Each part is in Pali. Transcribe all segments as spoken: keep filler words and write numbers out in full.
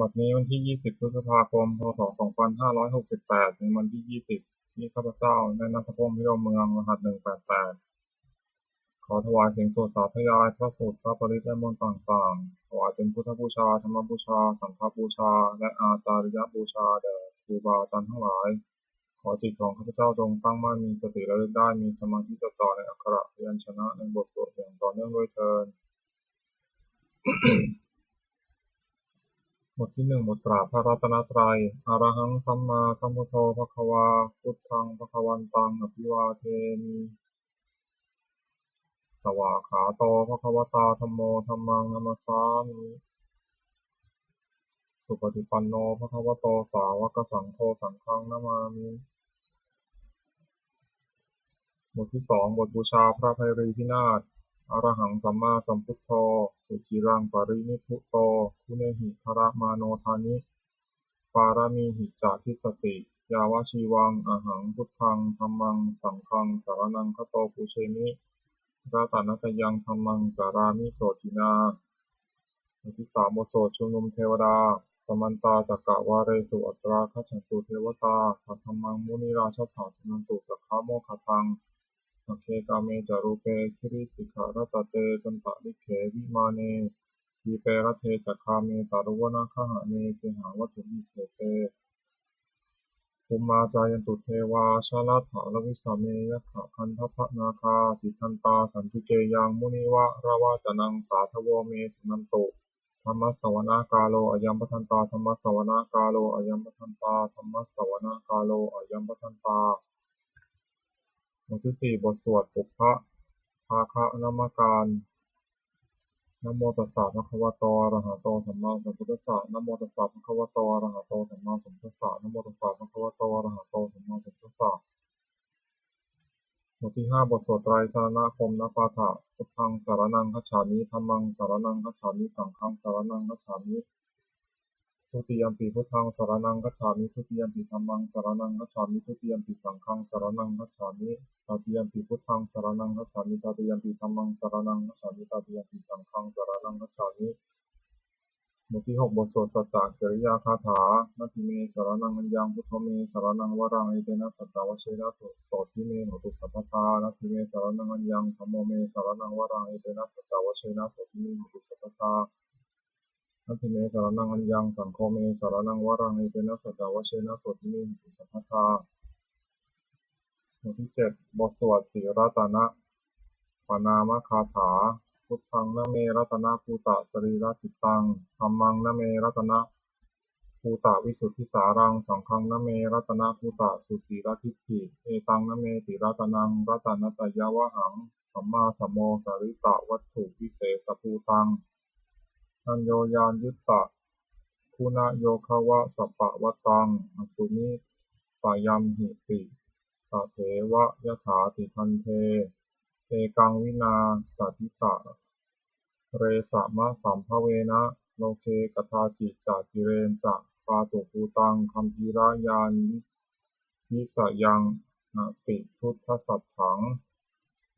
บัดนี้วันที่ ยี่สิบ พฤษภาคม พ.ศ. สองพันห้าร้อยหกสิบแปด เป็นวันที่ ยี่สิบ ที่ข้าพเจ้า นายณัฐพงษ์ พิรมเมือง รหัส หนึ่งแปดแปด ขอถวายเสียงสวดสาธยายพระสูตร พระปริตร และมนต์ต่างๆ ถวายเป็นพุทธบูชา ธรรมบูชา สังฆบูชา และอาจาริยบูชาแด่ครูบาอาจารย์ทั้งหลาย ขอจิตของข้าพเจ้าจงตั้งมั่น มีสติระลึกได้ มีสมาธิจดจ่อในอักขระพยัญชนะในบทสวดอย่างต่อเนื่องด้วยเทอญ บทที่หนึ่ง บทกราบพระรัตนตรัย Arahaṃ sammāsambuddho bhagavā, buddhaṃ bhagavantaṃ abhivādemi. Svākkhāto bhagavatā dhammo, dhammaṃ namassāmi. Supaṭipanno bhagavato sāvakasaṅgho, saṅghaṃ namāmi. บทที่สอง บทบูชาพระไพรีพินาศ Arahaṃ sammāsambuddho, suciraṃ parinibbuto, guṇehi dharamāno dāni, pāramīhi ca dissati. Yāvajīvaṃ ahaṃ buddhaṃ, dhammaṃ saṅghaṃ saraṇaṃ gato, pūjemi ratanattayaṃ, dhammaṃ carāmi sotthinā. บทที่สาม บทสวดชุมนุมเทวดา Samantā cakkavāḷesu, atrāgacchantu devatā, saddhammaṃ munirājassa, suṇantu saggamokkhadaṃ. Sagge kāme ca rūpe girisikharataṭe cantalikkhe vimāne, dīpe raṭṭhe ca gāme taruvanagahane gehavatthumhi khette, bhummā cāyantu devā jalathalavisame yakkhagandhabbanāgā, tiṭṭhantā santike yaṃ munivaravacanaṃ sādhavo me suṇantu. Dhammassavanakālo ayambhadantā, dhammassavanakālo ayambhadantā, dhammassavanakālo ayambhadantā. บทที่สี่ บทสวดปุพพภาคณมการ Namo tassa bhagavato arahato sammāsambuddhassa. Namo tassa bhagavato arahato sammāsambuddhassa. Namo tassa bhagavato arahato sammāsambuddhassa. บทที่ห้า บทสวดไตรสรณคมนปาฐะ Buddhaṃ saraṇaṃ gacchāmi, dhammaṃ saraṇaṃ gacchāmi, saṅghaṃ saraṇaṃ gacchāmi. Dutiyampi buddhaṃ saraṇaṃ gacchāmi, dutiyampi dhammaṃ saraṇaṃ gacchāmi, dutiyampi saṅghaṃ saraṇaṃ gacchāmi. Tatiyampi buddhaṃ saraṇaṃ gacchāmi, tatiyampi dhammaṃ saraṇaṃ gacchāmi, tatiyampi saṅghaṃ saraṇaṃ gacchāmi. บทที่หก บทสวดสัจจกิริยาคาถา Natthi me saraṇaṃ aññaṃ, buddho me saraṇaṃ varaṃ, etena saccavajjena sotthi me hotu sabbadā. Natthi me saraṇaṃ aññaṃ, dhammo me saraṇaṃ varaṃ, etena saccavajjena sotthi me hotu sabbadā. Natthi me saraṇaṃ aññaṃ, saṅgho me saraṇaṃ varaṃ, etena saccavajjena sotthi me hotu sabbadā. บทที่เจ็ด บทสวดติรัตนปณามคาถา Buddhaṃ name ratanabhūtasarīracittaṃ, dhammaṃ name ratanabhūtavisuddhisāraṃ, saṅghaṃ name ratanabhūtasusīladiṭṭhiṃ, etaṃ name tiratanaṃ ratanattayavhaṃ, sammā sammo sarītavatthuvisesabhūtaṃ, aññoññayuttaguṇayogavasappavattāṃ, asmipayamhiti tatheva yathāti. Khandhe ekaṃ vinā taditaresa masambhavena, loke kadāci ca cireñca, pātubhūtaṃ gambhīrañāṇi visayaṃ atiduṭṭhasatthaṃ,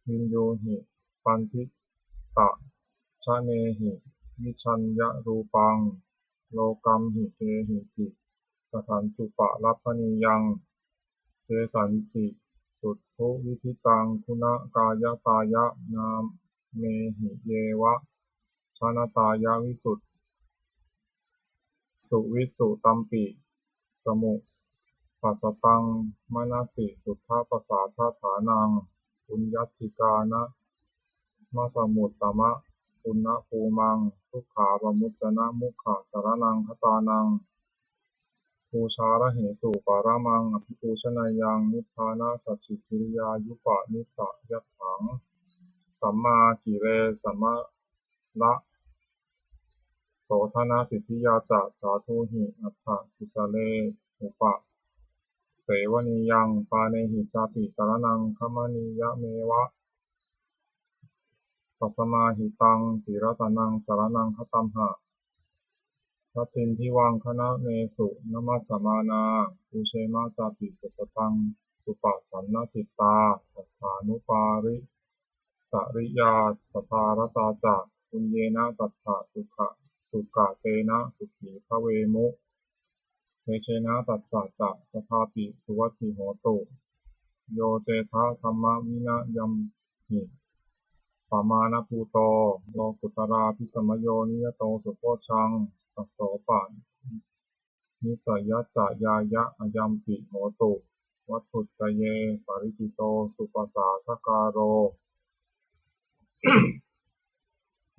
viññūhi paṇḍitajanehi vijjeyya rūpaṃ, lokamhi kehici katañcupallabbhanīyaṃ, kesañci suddhuviṭṭhitaṃ guṇakāyatāya, nāmehi yeva janatāya visut suvisuddhampi samuppasattaṃ, manasi suddhapasādaṭhānaṃ, puññānikkānamasamuttamapuññabhūmaṃ, dukkhāpamuccanamogakānaṃ saraṇaṃ gatānaṃ, pūjārahesu paramaṃ abhipūjanīyaṃ, nibbānasacchikiriyāyupanissayatthaṃ, sammāgire samala sodhanasiddhiyā ca, sādhūhi atthakissare upasevanīyaṃ, pāṇehi cāpi saraṇaṃ gamanīyameva, tasmā hi taṃ tiratanaṃ saraṇaṃ gatamha. Natthindhivaṃ khaṇamesu namassāma, pūjema cāpi sataṃ suppasannacittā, saddhanuparitariyasatthatā ca, puññena tattha sukha sukhā tena sukhī bhavemu. Tejena tassa ca sadā pi suvatthi hotu. Yo cettha dhammavinayaṃ hi pamāṇabhūto lokuttaradhikamayo niyato subojjhaṃ tassopani sayaccayāyayampi hotu vatthuttaye paricito supasādakāro.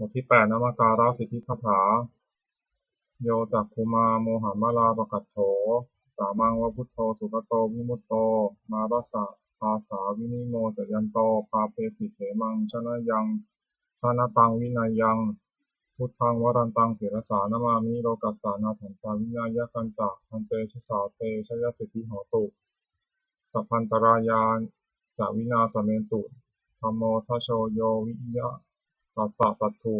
บทที่แปด นมการสิทธิคาถา Yo cakkhumā mohamalāpakaṭṭho sāmaṃ va buddho sugato vimutto mārassa pāsā vinimocayanto pāpesi khemaṃ janataṃ vinayaṃ buddhaṃ varantaṃ sirasā namāmi lokassa nāthañca vināyakañca. Tantejasā te jayasiddhi hotu sabbantarāyā ca vināsamentu. Dhammo dhajo yo viya tassa satthu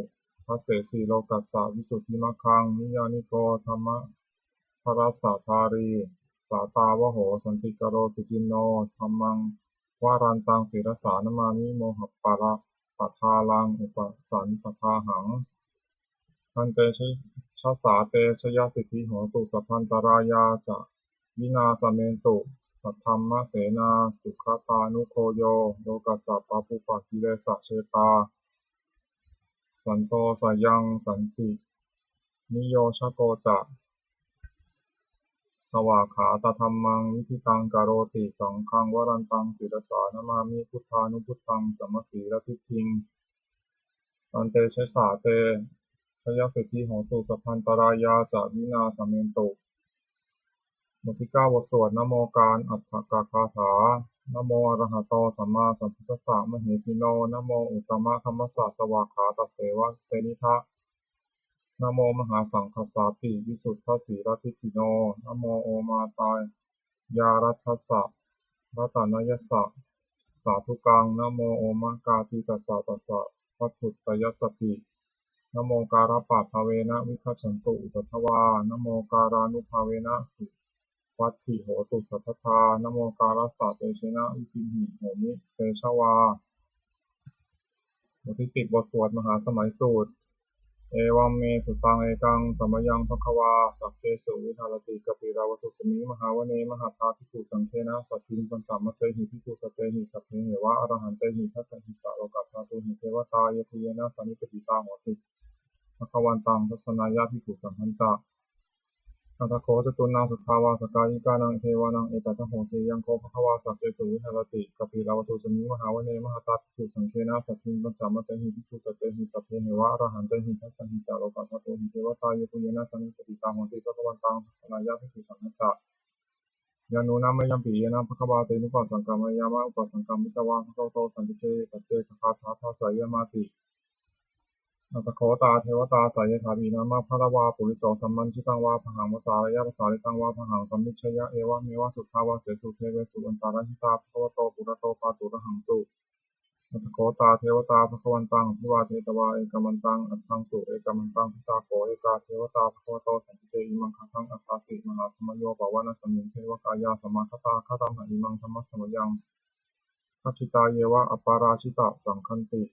dasesi lokassa visuddhimaggaṃ niyyāniko dhammaddharassa dhārī sātāvaho santikaro suciṇṇo dhammaṃ varantaṃ sirasā namāmi mohappadālaṃ upasantadāhaṃ. Tantejasā te jayasiddhi hotu sabbantarāyā ca vināsamentu. Saddhammasenā sugatānugo yo lokassa pāpūpakilesajetā santo sayaṃ santiniyojako ca svākkhātadhammaṃ viditaṃ karoti saṅghaṃ varantaṃ sirasā namāmi buddhānubuddhaṃ samasīladiṭṭhiṃ. Tantejasā te jayasiddhi hotu sabbantarāyā ca vināsamentu. บทที่เก้า บทสวดนโมการอัฏฐกคาถา Namo arahato sammāsambuddhassa mahesino, namo uttamadhammassa svākkhātasseva tenidha, namo mahāsaṅghassāpi visuddhasīladiṭṭhino, namo omātyāraddhassa ratanattayassa sādhukaṃ, namo omakātītassa tassa vatthuttayassapi, namokārappabhāvena vigacchantu upaddavā, namokārānubhāvena suvatthi hotu sabbadā, namokārassa tejena vidhimhi homi tejavā. บทที่สิบ บทสวดมหาสมัยสูตร Evaṃ me sutaṃ. Ekaṃ samayaṃ bhagavā sakkesu viharati kapilavatthusmiṃ mahāvane mahatā bhikkhusaṅghena saddhiṃ pañcamattehi bhikkhusatehi sabbeheva arahantehi dasahi ca lokadhātūhi devatā yebhuyyena sannipatitā honti bhagavantaṃ dassanāya bhikkhusaṅghañca. Atha kho catunnaṃ suddhāvāsakāyikānaṃ devānaṃ etadahosi: Ayaṃ kho bhagavā sakkesu viharati kapilavatthusmiṃ mahāvane mahatā bhikkhusaṅghena saddhiṃ pañcamattehi bhikkhusatehi sabbeheva arahantehi dasahi ca lokadhātūhi devatā yebhuyyena sannipatitā honti bhagavantaṃ dassanāya bhikkhusaṅghañca. Yannūna mayampi yena bhagavā tenupasaṅkameyyāma, upasaṅkamitvā bhagavato santike paccekagāthā bhāseyyāmāti. Atha kho tā devatā seyyathāpi nāma balavā puriso sammiñjitaṃ vā bāhaṃ pasāreyya, pasāritaṃ vā bāhaṃ sammiñjeyya, evameva suddhāvāsesu devesu antarahitā bhagavato purato pāturahaṃsu. Atha kho tā devatā bhagavantaṃ abhivādetvā ekamantaṃ aṭṭhaṃsu. Ekamantaṃ ṭhitā kho ekā devatā bhagavato santike imaṃ gāthaṃ abhāsi: Mahāsamayo pavanasmiṃ, devakāyā samāgatā, āgatamha imaṃ dhammasamayaṃ, dakkhitāyeva aparājitasaṅghanti.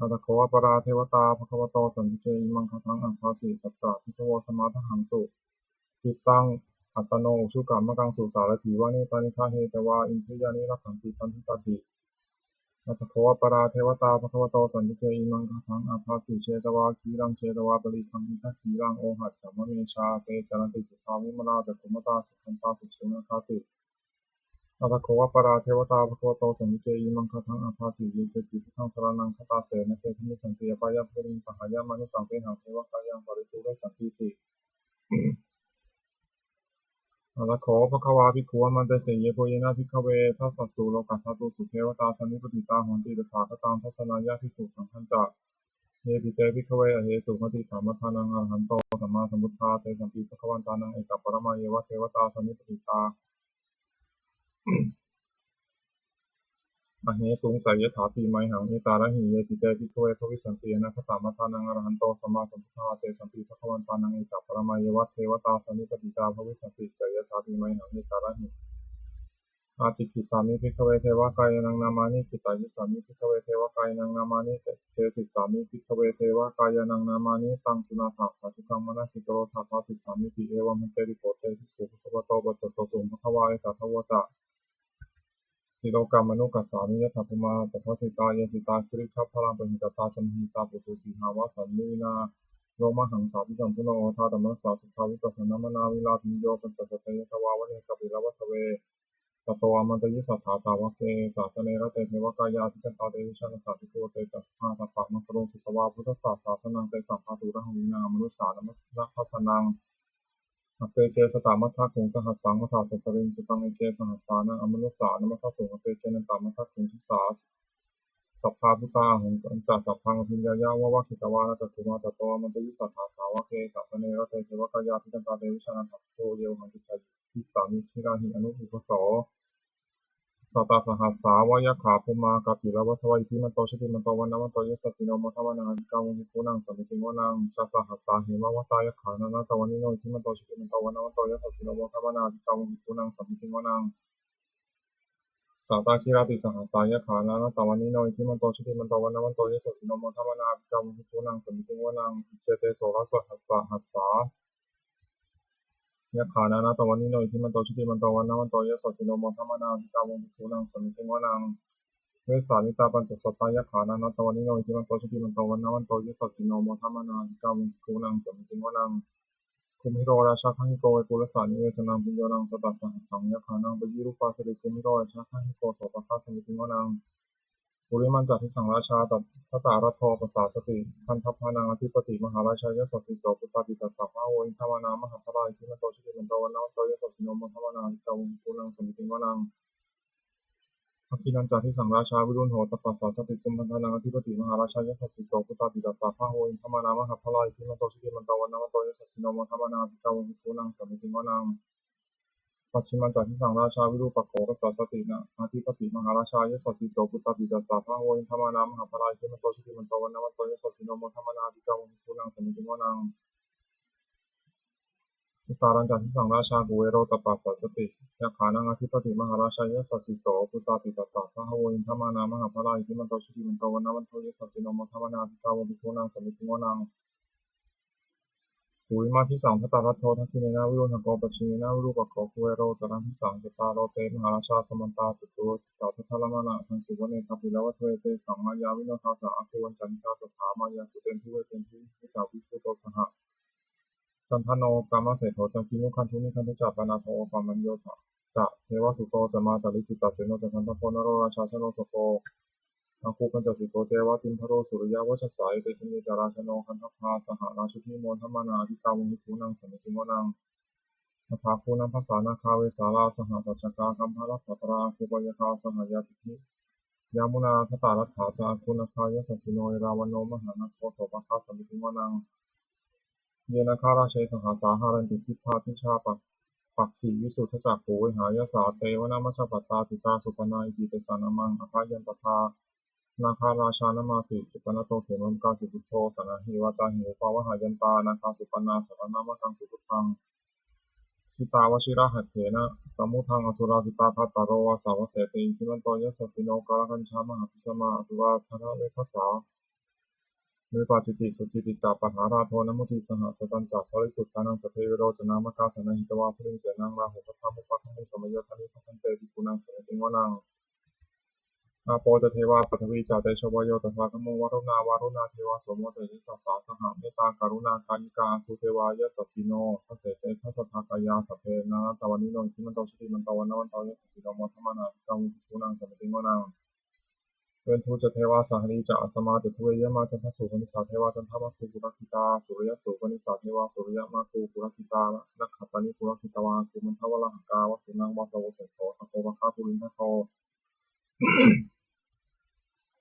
Atha kho aparā devatā bhagavato santike imaṃ gāthaṃ abhāsi: Tatra bhikkhavo samādahaṃsu, cittaṃ attano ujukamakaṃsu, sārathīva nettāni gahetvā, indriyāni rakkhanti paṇḍitāti. Atha kho aparā devatā bhagavato santike imaṃ gāthaṃ abhāsi: Chetvā khīlaṃ chetvā palighaṃ, indakhīlaṃ ohaccamanejā, te caranti suddhā vimalā, cakkhumatā sudantā susunāgāti. Atha kho aparā devatā bhagavato santike imaṃ gāthaṃ abhāsi: Ye keci buddhaṃ saraṇaṃ gatāse, na te gamissanti apāyabhūmiṃ, pahāya mānusaṃ dehaṃ, devakāyaṃ paripūressantīti. Atha kho bhagavā bhikkhū āmantesi: Yebhuyyena bhikkhave dasasu lokadhātūsu devatā sannipatitā honti tathāgataṃ dassanāya bhikkhusaṅghañca. Yepi te bhikkhave ahesuṃ atītamaddhānaṃ arahanto sammāsambuddhā, tesampi bhagavantānaṃ etaparamāyeva devatā sannipatitā ahesuṃ seyyathāpi mayhaṃ etarahi. Yepi te bhikkhave bhavissanti anāgatamaddhānaṃ arahanto sammāsambuddhā, tesampi bhagavantānaṃ etaparamāyeva devatā sannipatitā bhavissanti seyyathāpi mayhaṃ etarahi. Ācikkhissāmi bhikkhave devakāyānaṃ nāmāni. Kittayissāmi bhikkhave devakāyānaṃ nāmāni. Desissāmi bhikkhave devakāyānaṃ nāmāni. Taṃ suṇātha sādhukaṃ manasikarotha bhāsissāmīti. Evaṃ bhanteti kho te bhikkhū bhagavato paccassosuṃ. Bhagavā etadavoca: Silokamanukassāmi, yattha bhummā tadassitā; ye sitā girigabbharaṃ, pahitattā ca mahītā. Puthū sīhāva sallīnā, lomahaṃsābhisambhuno; odātamanasā suddhā, vippasannamanāvilā. Bhiyyo pañcasate ñatvā, vane kāpilavatthave; tato āmantayi satthā, sāvake sāsane rate. Devakāyā abhikkantā, te vijānātha bhikkhavo; te ca ātappamakaruṃ, sutvā buddhassa sāsanaṃ. Tesampāturahu vīnā, amanussānamadassanaṃ. Appeke satamaddakkhuṃ, sahassaṃ atha sattariṃ; sataṃ eke sahassānaṃ, amanussānamaddasuṃ. Appekenantamaddakkhuṃ, disā sabbā phuṭā ahuṃ. Tañca sabbaṃ abhiññāya, vavakkhitvāna cakkhumā; tato āmantayi satthā, sāvake sāsane rate. Devakāyā abhikkantā, te vijānātha bhikkhavo; ye vohaṃ kittayissāmi, girāhi anupubbaso. Sattasahassā va yakkhā, bhummā kāpilavatthavā; iddhimanto jutimanto, vaṇṇavanto yasassino; modamānā abhikkāmuṃ, bhikkhūnaṃ samitiṃ vanaṃ. Chasahassā hemavatā, yakkhā nānattavaṇṇino; iddhimanto jutimanto, vaṇṇavanto yasassino; modamānā abhikkāmuṃ, bhikkhūnaṃ samitiṃ vanaṃ. Sātāgirā tisahassā, yakkhā nānattavaṇṇino; iddhimanto jutimanto, vaṇṇavanto yasassino; modamānā abhikkāmuṃ, bhikkhūnaṃ samitiṃ vanaṃ. Iccete soḷasasahassā, yakkhā nānattavaṇṇino; iddhimanto jutimanto, vaṇṇavanto yasassino; modamānā abhikkāmuṃ, bhikkhūnaṃ samitiṃ vanaṃ. Vessāmittā pañcasatā, yakkhā nānattavaṇṇino; iddhimanto jutimanto, vaṇṇavanto yasassino; modamānā abhikkāmuṃ, bhikkhūnaṃ samitiṃ vanaṃ. Kumbhīro rājagahiko, vepullassa nivesanaṃ; bhiyyo naṃ satasahassaṃ, yakkhānaṃ payirupāsati; kumbhīro rājagahiko, sopāga samitiṃ vanaṃ. Purimañca disaṃ rājā, dhataraṭṭho pasāsati; gandhabbānaṃ ādhipati, mahārājā yasassi so. Puttāpi tassa bahavo, indanāmā mahabbalā; iddhimanto jutimanto, vaṇṇavanto yasassino; modamānā abhikkāmuṃ, bhikkhūnaṃ samitiṃ vanaṃ. Dakkhiṇañca disaṃ rājā, virūḷho tappasāsati; kumbhaṇḍānaṃ ādhipati, mahārājā yasassi so. Puttāpi tassa bahavo, indanāmā mahabbalā; iddhimanto jutimanto, vaṇṇavanto yasassino; modamānā abhikkāmuṃ, bhikkhūnaṃ samitiṃ vanaṃ. Pacchimañca disaṃ rājā, virūpakkho pasāsati; ādhipati mahārājā yasassi so. Puttāpi tassa bahavo, indanāmā mahabbalā; iddhimanto jutimanto, vaṇṇavanto yasassino; modamānā abhikkāmuṃ, bhikkhūnaṃ samitiṃ vanaṃ. Uttarañca disaṃ rājā, kuvero tappasāsati; yakkhānaṃ ādhipati, mahārājā yasassi so. Puttāpi tassa bahavo, indanāmā mahabbalā; iddhimanto jutimanto, vaṇṇavanto yasassino; modamānā abhikkāmuṃ, bhikkhūnaṃ samitiṃ vanaṃ. Purimā disaṃ dhataraṭṭho, dakkhiṇena virūḷhako; pacchimena virūpakkho, kuvero uttaraṃ disaṃ. Cattāro te mahārājā, samantā caturo disā; daddallamānā aṭṭhaṃsu, vane kāpilavatthave. Tesaṃ māyāvino dāsā, āgū vañcanikā saṭhā; māyā kuṭeṇḍu veṭeṇḍu, viṭū ca viṭuṭo saha. Candano kāmaseṭṭho ca, kinnughaṇḍu nighaṇḍu ca; panādo opamañño ca, devasūto ca mātali; cittaseno ca gandhabbo, naḷorājā janosabho; āgū pañcasikho ceva, timbarū suriyavacchasā. Ete caññe ca rājāno, gandhabbā saha rājubhi; modamānā abhikkāmuṃ, bhikkhūnaṃ samitiṃ vanaṃ. Athāgū nābhasā nāgā, vesālā sahatacchakā; kambalassatarā āgū, pāyāgā saha ñātibhi. Yāmunā dhataraṭṭhā ca, āgū nāgā yasassino; erāvaṇo mahānāgo, sopāga samitiṃ vanaṃ. Ye nāgarāje sahasā, haranti dibbā dijā pa- pakkhi visuddhacakkhū. Vehāyasā te vanamajjhapattā, citrā supaṇṇā iti tesa nāmaṃ. Abhayantadā nāgarājānamāsi, supaṇṇato khemamakāsi buddho. Saṇhāhi vācāhi upavhayantā, nāgā supaṇṇā saraṇamakaṃsu buddhaṃ. Jitā vajirahatthena, samuddaṃ asurā sitā. Bhātaro vāsavassete, iddhimanto yasassino; kālakañjā mahābhismā, asurā dānaveghasā. Vepacitti sucitti ca, pahārādo namucī saha. Satañca baliputtānaṃ, sabbe verocanāmakā; sannayhitvā baliṃ senaṃ, rāhubhaddamupāgamuṃ. Samayodāni bhaddante, bhikkhūnaṃ samitiṃ vanaṃ. Āpo ca devā paṭhavī ca, tejo vāyo tadāgamuṃ; varuṇā vāruṇā devā, somo ca yasasā saha. Mettākaruṇākāyikā, āgū devā yasassino; dasete dasadhā kāyā, sabbe nānattavaṇṇino. Iddhimanto jutimanto, vaṇṇavanto yasassino; modamānā abhikkāmuṃ, bhikkhūnaṃ samitiṃ vanaṃ. Veṇḍū ca devā sahalī ca, asamā ca duve yamā; candassūpanisā devā, candamāgū purakkhitā. Suriyassūpanisā devā, suriyamāgū purakkhitā. Nakkhattāni purakkhitvā, āgū mandavalāhakā; vasūnaṃ vāsavo seṭṭho, sakkopāga purindado.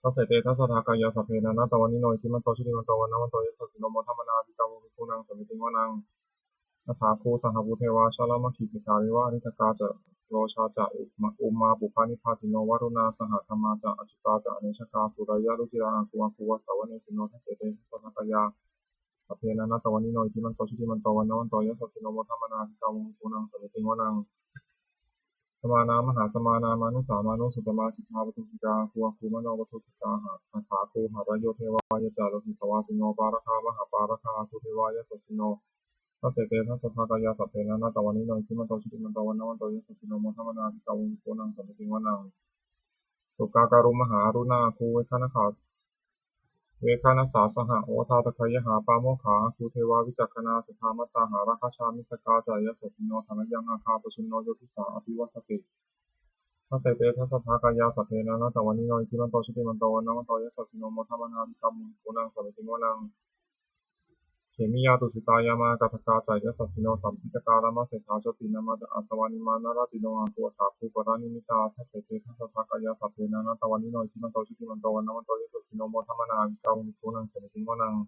Dasete dasadhā kāyā, sabbe nānattavaṇṇino. Iddhimanto jutimanto, vaṇṇavanto yasassino; modamānā abhikkāmuṃ, bhikkhūnaṃ samitiṃ vanaṃ. Athāgū sahabhū devā, jalamaggisikhāriva; ariṭṭhakā ca rojā ca, uma- ummāpupphanibhāsino. Varuṇā sahadhammā ca, accutā ca anejakā; sūleyyarucirā āgū, āgū vāsavanesino. Dasete dasadhā kāyā, sabbe nānattavaṇṇino. Iddhimanto jutimanto, vaṇṇavanto yasassino; modamānā abhikkāmuṃ, bhikkhūnaṃ samitiṃ vanaṃ. Samānā mahāsamānā mānusā mānusuttamā khiḍḍāpadūsikā āgū āgū manopadūsikā athāgū harayo devā yasassino pāragā mahāpāragā āgū devā yasassino. Dasete dasadhā kāyā sabbe nānattavaṇṇino iddhimanto jutimanto vaṇṇavanto yasassino modamānā abhikkāmuṃ bhikkhūnaṃ samitiṃ vanaṃ. Sukkā karumhā aruṇā āgū veghanasā saha odātagayhā pāmokkhā āgū devā vicakkhaṇā sadāmattā hāragajā missakā ca yasassino thanayaṃ āgā pajjunno yo disā abhivassati. Dasete dasadhā kāyā sabbe nānattavaṇṇino iddhimanto jutimanto vaṇṇavanto yasassino modamānā abhikkāmuṃ bhikkhūnaṃ samitiṃ vanaṃ. Khemiyā tusitā yāmā kaṭṭhakā ca yasassino lambitakā lāmaseṭṭhā jotināmā ca āsavā nimmānaratino āgū athāgū paranimmitā. Dasete dasadhā kāyā sabbe nānattavaṇṇino iddhimanto jutimanto vaṇṇavanto yasassino modamānā abhikkāmuṃ bhikkhūnaṃ samitiṃ vanaṃ.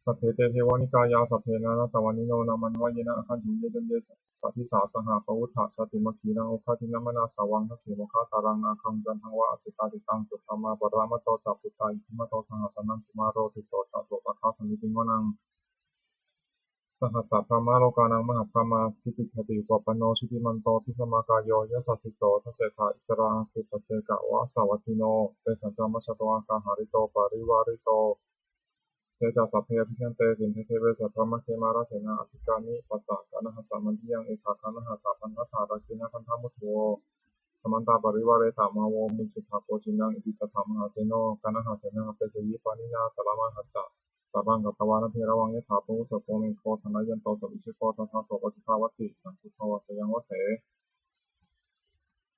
Saṭṭhete devanikāyā sabbe nānattavaṇṇino nāmanvayena āgañchuṃ ye caññe sadisā saha pavutthajātimakkhīlā oghatiṇṇamanāsavaṃ dakkhemoghataraṃ nāgaṃ candaṃva asitātitaṃ. Subrahmā paramatto ca puttā iddhimato saha sanaṅkumāro tisso ca sopāga samitiṃ vanaṃ. Sahassabrahmalokānaṃ mahābrahmābhitiṭṭhati upapanno jutimanto bhismākāyo yasassi so. Dasettha issarā āgū paccekavasavattino tesañca majjhato āgā hārito parivārito. Te ca sabbe abhikkante sinde deve sabrahmake mārasenā abhikkāmi passa kaṇhassa mandiyaṃ. Etha gaṇhatha bandhatha rāgena bandhamatthu vo samantā parivāretha mā vo muñcittha koci naṃ. Iti tattha mahāseno kaṇhasenaṃ apesayi pāṇinā talamāhacca saraṃ katvāna bheravaṃ yathā pāvussako megho thanayanto savijjuko tadā so paccudāvatti saṅkuddho asayaṃvase.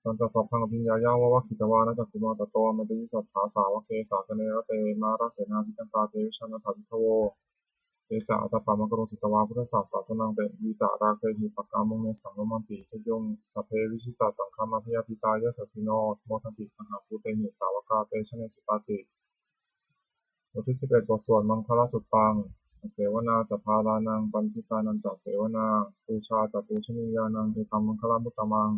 Tañca sabbaṃ abhiññāya vavakkhitvāna cakkhumā tato āmantayi satthā sāvake sāsane rate mārasenā abhikkantā te vijānātha bhikkhavo. Te ca ātappamakaruṃ sutvā buddhassa sāsanaṃ te vītarāgehi pakkāmuṃ nesaṃ lomampi iñjayuṃ. Sabbe vijitasaṅgāmā bhayātītā yasassino modanti saha bhūtehi sāvakā te janesutāti. บทที่สิบเอ็ด บทสวดมังคลสุตตัง Asevanā ca bālānaṃ paṇḍitānañca sevanā pūjā ca pūjanīyānaṃ etammaṅgalamuttamaṃ.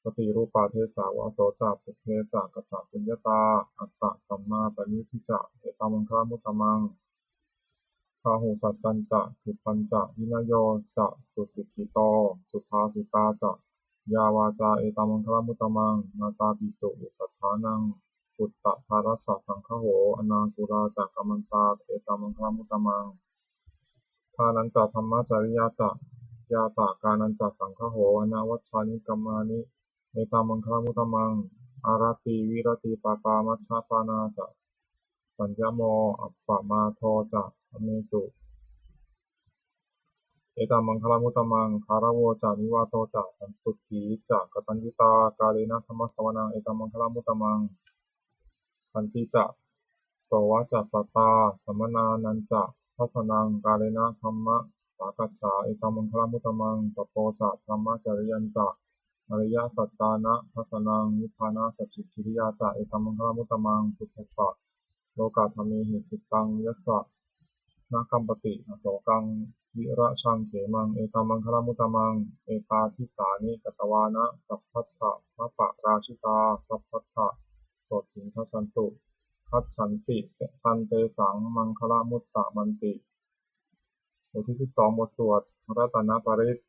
Paṭirūpadesavāso ca pubbe ca katapuññatā attasammāpaṇidhi ca etammaṅgalamuttamaṃ. Bāhusaccañca sippañca vinayo ca susikkhito subhāsitā ca yā vācā etammaṅgalamuttamaṃ. Mātāpituupaṭṭhānaṃ puttadārassa saṅgaho anākulā ca kammantā etammaṅgalamuttamaṃ. Dānañca dhammacariyā ca ñātakānañca saṅgaho anavajjāni kammāni etammaṅgalamuttamaṃ. Āratī viratī pāpā majjapānā ca saññamo appamādo ca dhammesu etammaṅgalamuttamaṃ. Gāravo ca nivāto ca santuṭṭhī ca kataññutā kālena dhammassavanaṃ etammaṅgalamuttamaṃ. Khantī ca sovacassatā samaṇānañca dassanaṃ kālena dhammasākacchā etammaṅgalamuttamaṃ. Tapo ca brahmacariyañca ariyasaccāna dassanaṃ nibbānasacchikiriyā ca etammaṅgalamuttamaṃ. Phuṭṭhassa lokadhammehi cittaṃ yassa na kampati asokaṃ virajaṃ khemaṃ etammaṅgalamuttamaṃ. Etādisāni katvāna sabbatthamaparājitā sabbattha sotthiṃ gacchantu gacchanti tantesaṃ maṅgalamuttamanti. บทที่สิบสอง บทสวดรัตนปริตร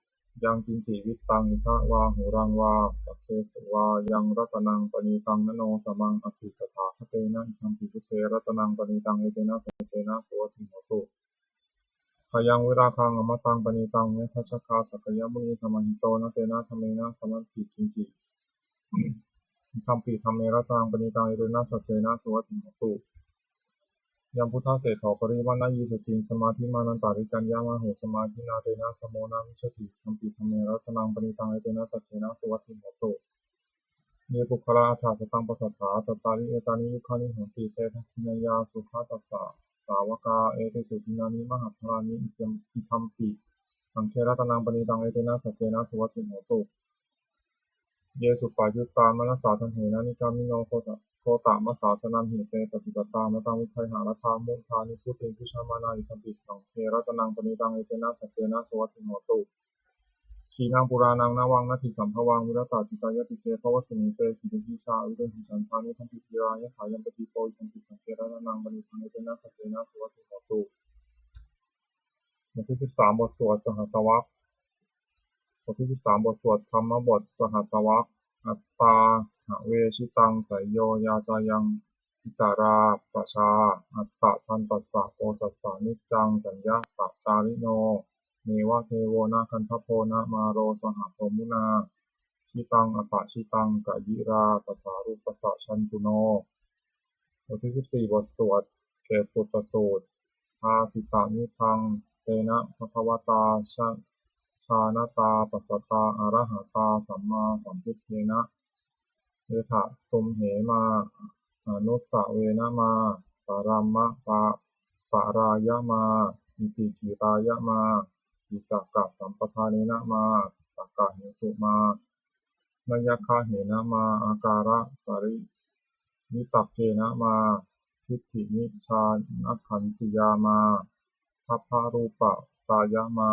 Yaṅkiñci vittaṃ idha vā huraṃ vā saggesu vā yaṃ ratanaṃ paṇītaṃ na no samaṃ atthi tathāgatena idampi buddhe ratanaṃ paṇītaṃ etena saccena suvatthi hotu. Khayaṃ virāgaṃ amataṃ paṇītaṃ yadajjhagā sakyamunī samāhito na tena dhammena samatthi kiñci idampi dhamme ratanaṃ paṇītaṃ etena saccena suvatthi hotu. Yambuddhaseṭṭho parivaṇṇayī suciṃ samādhimānantarikaññamāhu samādhinā tena samo na vijjati idampi dhamme ratanaṃ paṇītaṃ etena saccena suvatthi hotu. Ye puggalā aṭṭha sataṃ pasatthā cattāri etāni yugāni honti te dakkhiṇeyyā sugatassa sāvakā etesu dinnāni mahapphalāni idampi saṅghe ratanaṃ paṇītaṃ etena saccena suvatthi hotu. Ye suppayuttā manasā daḷhena nikkāmino gotamasāsanamhi te pattipattā amataṃ vigayha laddhā mudhā nibbutiṃ bhuñjamānā idampi saṅghe ratanaṃ paṇītaṃ etena saccena suvatthi hotu. Khīṇaṃ purāṇaṃ navaṃ natthi sambhavaṃ virattacittāyatike bhavasmiṃ te khīṇabījā aviruḷhichandā nibbanti dhīrā yathāyaṃ padīpo idampi saṅghe ratanaṃ paṇītaṃ etena saccena suvatthi hotu. บทที่สิบสาม บทสวดสหัสสวรรค บทที่สิบสาม บทสวดธรรมบทสหัสวรรค Attāhavesitaṃ seyyo yācāyaṃ itarā pajā, attadantassa posassa niccaṃ saññatacārino, neva devo na gandhabbo na māro saha brahmunā, jitaṃ apajitaṃ kayirā tasārūpassa jantuno. บทที่สิบสี่ บทสวดเกตุตสูตร Bhāsitamidaṃ tena bhagavatā ja- jānatā passatā arahatā sammāsambuddhena, etha tumhe mā anussavena mā paramapa- parāya mā itikirāya mā, vītakkasampadānena mā takahetu mā, nayaggahena mā ākāraparivitakkena mā diṭṭhimicchānakandiyā mā dabbarūpatāya mā,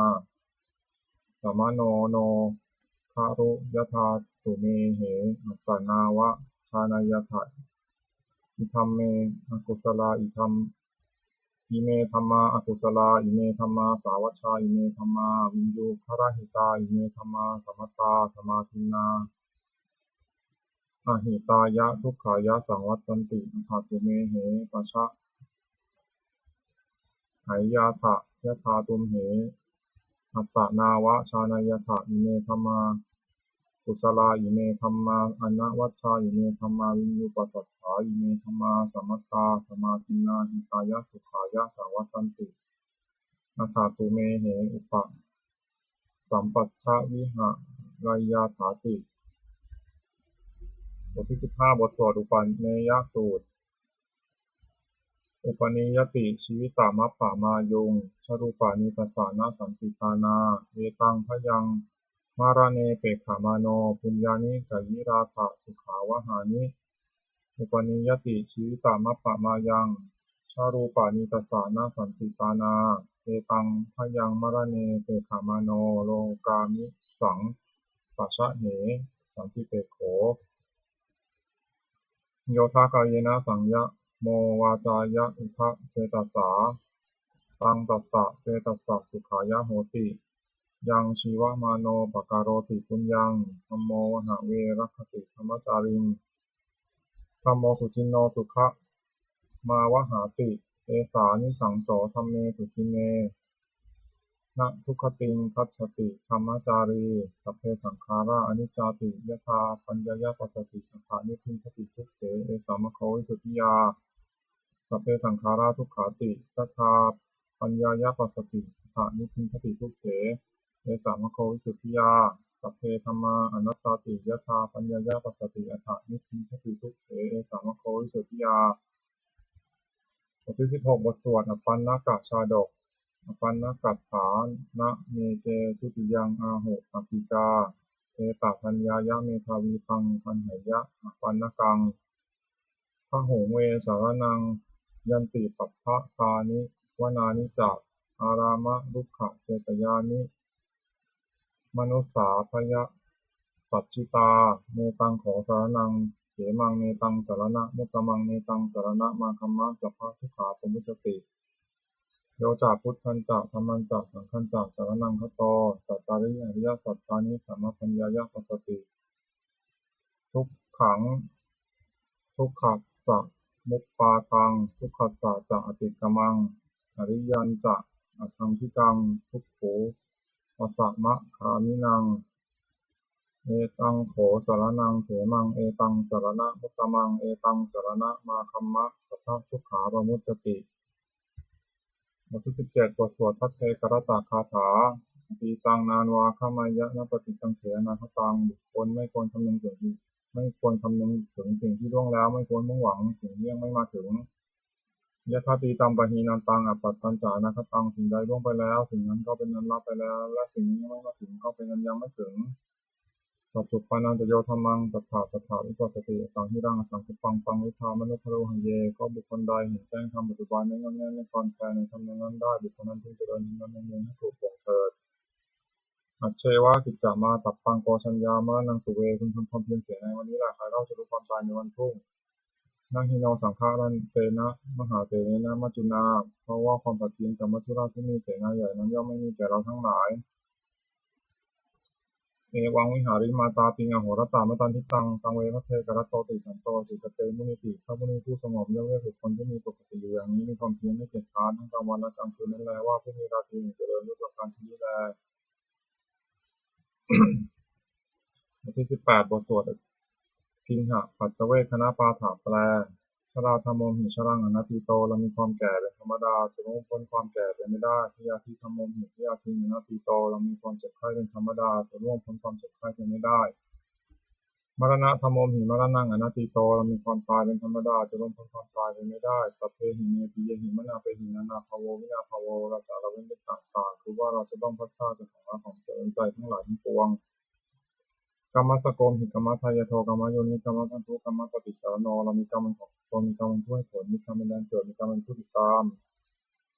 samāno no khāru yathā tumhehi attanāva jānayyatha, idam me akusalā idam ime dhammā akusalā, ime dhammā sāvajjā, ime dhammā viññugarahitā, ime dhammā samattā samādinnā ahitāya dukkhāya saṃvattanti, atha tumhehi pajānayyatha yathā tumhehi attanāva jānayyatha, ime dhammā kusalā, ime dhammā anavajjā, ime dhammā viññuppasatthā, ime dhammā samattā samādinnā hitāya sukhāya saṃvattanti, atha tumhehi upasampajja vihārayyāthāti. บทที่สิบห้า บทสวดอุปเนยสูตร Upanīyati jīvitamappamāyuṃ, jarūpāni tassa na santi pāṇā, etaṃ bhayaṃ maraṇe pekkhamāno, bhuññāni kayirātha sukhāvahāni. Upanīyati jīvitamappamāyaṃ, jarūpāni tassa na santi pāṇā, etaṃ bhayaṃ maraṇe pekkhamāno, lokāmisaṃ pajahe santipekkho. Yodha kāyena saṃyamo vācāya uda cetasā, taṃ tassa cetasa sukhāya hoti. Yaṃ jīvamāno pakaroti puññaṃ, dhammo bahave rakkati dhammacāriṃ, dhammo suciṇṇo sukhamāvahāti, esānisaṃso dhamme suciṇṇe na dugatiṃ gacchati dhammacārī. Sabbe saṅkhārā aniccāti, yadā paññāya passati, atha nibbindati dukkhe, esa maggo visuddhiyā. Sabbe saṅkhārā dukkhāti, yadā paññāya passati, atha nibbindati dukkhe, esa maggo visuddhiyā. Sabbe dhammā anattāti, yadā paññāya passati, atha nibbindati dukkhe, esa maggo visuddhiyā. บทที่สิบหก บทสวด Apaṇṇaka ชาดก Apaṇṇagāthā. Name ce dutiyaṃ āhu atthikā, etapaññāya medhāvī taṃ gaṇheyya apaṇṇakaṃ. Bahuṃ ve saraṇaṃ yanti, pabbajāni vanāni ca, ārāmarukkhacetyāni, manussā bhayapajjitā. Netaṃ kho saraṇaṃ khemaṃ, netaṃ saraṇamuttamaṃ, netaṃ saraṇamāgamma, sabbadukkhā pamuccati. Yo ca buddhañca dhammañca saṅghañca saraṇaṃ gato, cattāri ariyasacchāni, sammappaññāya passati. Dukkhaṃ dukkhasamuppādaṃ, dukkhassa ca atikkamaṃ, ariyañca aṭṭhaṅgikaṃ, dukkhopasamagāminā. Etaṃ kho saraṇaṃ khemaṃ, etaṃ saraṇamuttamaṃ, etaṃ saraṇamāgamma, sabbadukkhā pamuccati. บทที่สิบเจ็ด บทสวดภัทเทกรัตตคาถา Atītaṃ nānvāgameyya nappaṭikaṅkhe anāgataṃ. บุคคลไม่ควรคำนึงสิ่งที่ ไม่ควรคำนึงถึงสิ่งที่ล่วงแล้ว ไม่ควรมุ่งหวังสิ่งที่ยังไม่มาถึง Yadatītaṃ pahīnantaṃ, appattañca anāgataṃ. สิ่งใดล่วงไปแล้ว สิ่งนั้นก็เป็นอันละไปแล้ว และสิ่งนี้ยังไม่มาถึง ก็เป็นอันยังไม่ถึง Paccuppannañca yo dhammaṃ, tattha tattha vipassati, asaṃhiraṃ asaṅkuppaṃ, taṃ viddhā manubrūhaye. ก็บุคคลใดเห็นแจ้งธรรมปัจจุบัน ไม่ง่อนแง่น ไม่คลอนแคลนในธรรมนั้นๆได้ บุคคลนั้นพึงเจริญธรรมนั้นๆให้ถูกปวงเถิด. Ajjeva kiccamātappaṃ, ko jaññā maraṇaṃ suve. พึงทำความเพียรเสียในวันนี้แหละ ใครเล่าจะรู้ความตายในวันพรุ่ง. Na hi no saṅgarantena, mahāsenena maccunā. เพราะว่าความผัดเพี้ยนกับมัจจุราชผู้มีเสนาใหญ่นั้น ย่อมไม่มีแก่เราทั้งหลาย. Evaṃ vihārimātāpiṃ ahorattamatanditaṃ, taṃ ve bhaddekarattoti santo ācikkhate munīti. พระมุนีผู้สงบย่อมเรียกบุคคลผู้มีปกติอยู่อย่างนี้ มีความเพียรไม่เกียจคร้านทั้งกลางวันและกลางคืนนั้นแล ว่าผู้มีราตรีหนึ่งเจริญด้วยประการชนิดนี้แล บทที่สิบแปด บทสวด Aggahapaccavekkhaṇa pāṭha แปล Jarādhammomhi jaraṃ anatīto เรามีความแก่เป็นธรรมดา จะล่วงพ้นความแก่ไปไม่ได้ Byādhidhammomhi byādhiṃ anatīto เรามีความเจ็บไข้เป็นธรรมดา จะล่วงพ้นความเจ็บไข้ไปไม่ได้ Maraṇadhammomhi maraṇaṃ anatīto เรามีความตายเป็นธรรมดา จะล่วงพ้นความตายไปไม่ได้ Sabbehi me piyehi manāpehi nānābhāvo vinābhāvo เราจะละเว้นเป็นต่างๆ คือว่าเราจะต้องพลัดพรากจากของรักของเจริญใจทั้งหลายทั้งปวง Kammassakomhi kammadāyādo kammayoni kammadandū kammapaṭisaraṇo เรามีกรรมเป็นของตน มีกรรมเป็นผู้ให้ผล มีกรรมเป็นแดนเกิด มีกรรมเป็นผู้ติดตาม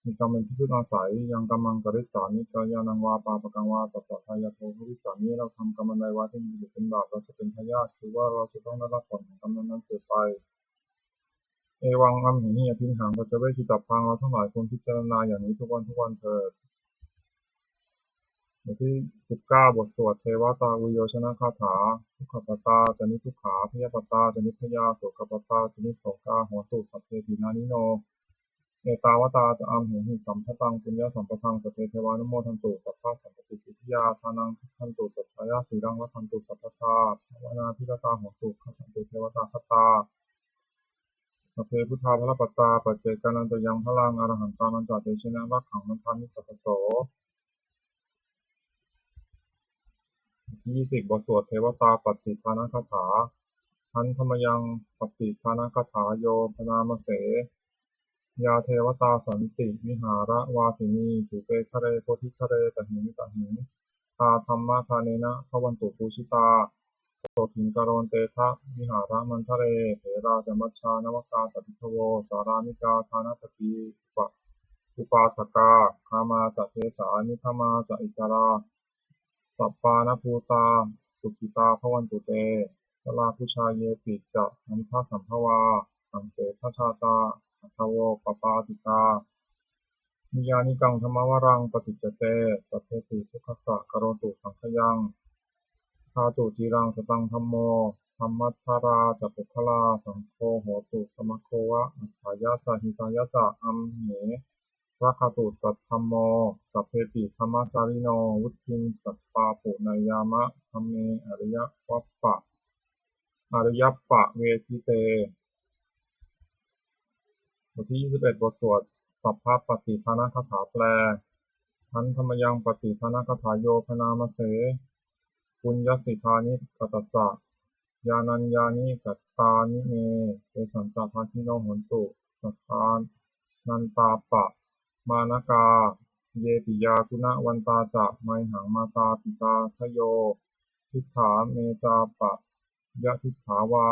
มีกรรมเป็นที่พึ่งอาศัย Yaṃ kammaṃ karissāmi kalyāṇaṃ vā pāpakaṃ vā tassa dāyādo bhavissāmi เราทำกรรมอันใดไว้เป็นบุญหรือเป็นบาป เราจะเป็นทายาท คือว่าเราจะต้องได้รับผลของกรรมนั้นๆสืบไป Evaṃ amhehi abhiṇhaṃ paccavekkhitabbaṃ เราทั้งหลายควรพิจารณาอย่างนี้ทุกวันทุกวันเถิด บทที่สิบเก้า บทสวด Devatāuyyojanagāthā. Dukkhappattā ca niddukkhā bhayappattā ca nibbhayā sokappattā ca nissokā hontu sabbepi pāṇino. Ettāvatā ca amhehi sambhataṃ puññasampadaṃ sabbe devānumodantu sabbasampattisiddhiyā. Dānaṃ dadantu saddhāya sīlaṃ rakkhantu sabbadā bhāvanābhiratā hontu gacchantu devatāgatā. Sabbe buddhā balappattā paccekānañca yaṃ balaṃ arahantānañca tejena rakkhaṃ bandhāmi sabbaso. บทที่ยี่สิบ บทสวด Devatāpattidānagāthā. Handa mayaṃ pattidānagāthā yo bhaṇāma se. Yā devatā santi vihāravāsinī thūpe ghare bodhighare tahiṃ tahiṃ, tā dhammadānena bhavantu pūjitā, sotthiṃ karontedha vihāramaṇḍale. Therā ca majjhā navakā ca bhikkhavo, sārāmikā dānapatī upa- upāsakā, gāmā ca desā nigamā ca issarā, sappāṇabhūtā sukhitā bhavantu te. Jalābujā yepi ca aṇḍasambhavā, saṃsedajātā athavopapātikā, niyyānikaṃ dhammavaraṃ paṭicca te, sabbepi dukkhassa karontu saṅkhayaṃ. Ṭhātu ciraṃ sataṃ dhammo, dhammaddharā ca puggalā, saṅgho hotu samaggova, atthāya ca hitāya ca. Amhe rakkhatu saddhammo, sabbepi dhammacārino, vuḍḍhiṃ sampāpuṇeyyāma, dhamme ariyappa- ariyappavādite. บทที่ยี่สิบเอ็ด บทสวด Sabbapattidānagāthā แปล Handa mayaṃ pattidānagāthā yo bhaṇāma se. Puññassidāni katassa, yānaññāni katāni me, tesañca bhāgino hontu, saddānantāpamāṇakā. Ye piyā guṇavantā ca, mayhaṃ mātā pitā dayo, diṭṭhā me cāpyadiṭṭhā vā,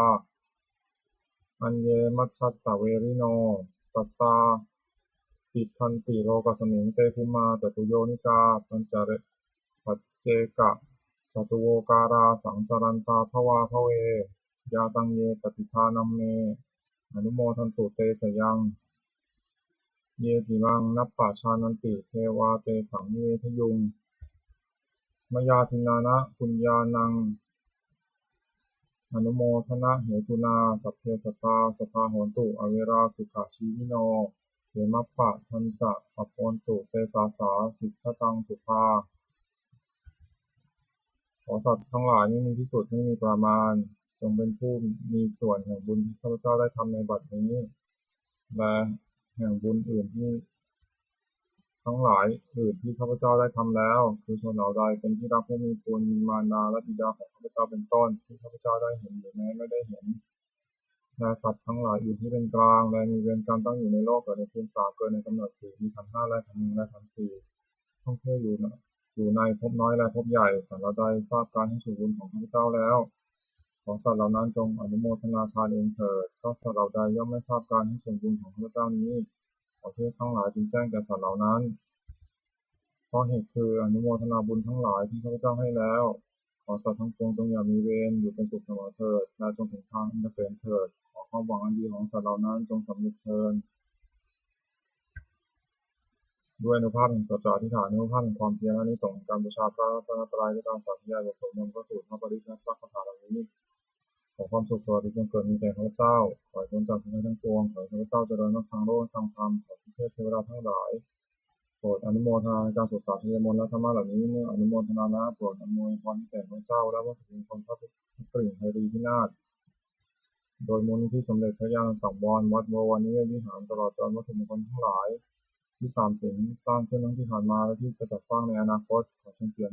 aññe majjhattaverino. Sattā tiṭṭhanti lokasmiṃ, te bhummā catuyonikā, pañce- pañcekacatuvokārā, saṃsarantā bhavābhave. Yā taṃ ye pattidānaṃ me, anumodantu te sayaṃ. Ye ciraṃ nappajānanti, devā tesaṃ nivedayuṃ. Mayā dinnāna puññānaṃ, anumodanahetunā, sabbe sattā sadā hontu, averā sukhajīvino. Khemappadañca pabbontu, te sāsā sijjhataṃ sukhā. ขอสัตว์ทั้งหลายไม่มีที่สุด ไม่มีประมาณ จงเป็นผู้มีส่วนแห่งบุญที่ข้าพเจ้าได้ทำในบัดนี้ และแห่งบุญอื่นที่ ทั้งหลายอื่นที่ข้าพเจ้าได้ทำแล้ว คือชนเหล่าใดเป็นที่รักผู้มีคุณ มีมารดาและบิดาของข้าพเจ้าเป็นต้น ที่ข้าพเจ้าได้เห็นหรือแม้ไม่ได้เห็น และสัตว์ทั้งหลายอื่นที่เป็นกลาง และมีเวรกรรมตั้งอยู่ในโลก เกิดในภูมิสาม เกิดในกำเนิดสี่ มีขันธ์ห้าและขันธ์หนึ่งและขันธ์สี่ ท่องเที่ยวอยู่ใน อยู่ในภพน้อยและภพใหญ่ สัตว์เหล่าใดทราบการให้ส่วนบุญของข้าพเจ้าแล้ว ขอสัตว์เหล่านั้นจงอนุโมทนาทานเองเถิด เพราะสัตว์เหล่าใดย่อมไม่ทราบการให้ส่วนบุญของข้าพเจ้านี้ ขอเทพทั้งหลายจงแจ้งแก่สัตว์เหล่านั้น เพราะเหตุคืออนุโมทนาบุญทั้งหลายที่ข้าพเจ้าให้แล้ว ขอสัตว์ทั้งปวงจงอย่ามีเวร อยู่เป็นสุขเสมอเถิด และจงถึงทางอันเกษมเถิด ขอความหวังอันดีของสัตว์เหล่านั้นจงสำเร็จเทอญ ด้วยอานุภาพแห่งสัจจะอธิษฐาน อานุภาพแห่งความเพียร อานิสงส์แห่งการบูชาพระรัตนตรัย ด้วยการสาธยายบทสวดมนต์พระสูตร พระปริตร และพระคาถาเหล่านี้ ขอความสุขสวัสดีจงเกิดมีแก่ข้าพเจ้า ขอให้พ้นจากทุกข์ทั้งปวง ขอให้ข้าพเจ้าเจริญทั้งทางโลกทั้งทางธรรม ขอเทพเทวดาทั้งหลาย โปรดอนุโมทนาในการสวดสาธยายมนต์และธรรมะเหล่านี้ เมื่ออนุโมทนาแล้ว โปรดอำนวยพรให้แก่ข้าพเจ้า และวัตถุมงคลพระพุทธกริ่งไพรีพินาศ โดยมูลนิธิสมเด็จพระญาณสังวร วัดบวรนิเวศวิหาร ตลอดจนวัตถุมงคลทั้งหลาย ที่สามสิ่งสร้างขึ้นทั้งที่ผ่านมา และที่จะจัดสร้างในอนาคต ขอจงเปี่ยม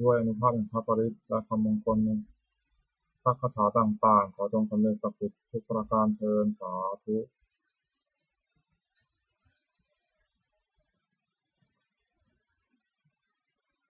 ด้วยอานุภาพแห่งพระปริตร และคำมงคลในพระคาถาต่างๆ ขอจงสำเร็จศักดิ์สิทธิ์ทุกประการเทอญ สาธุ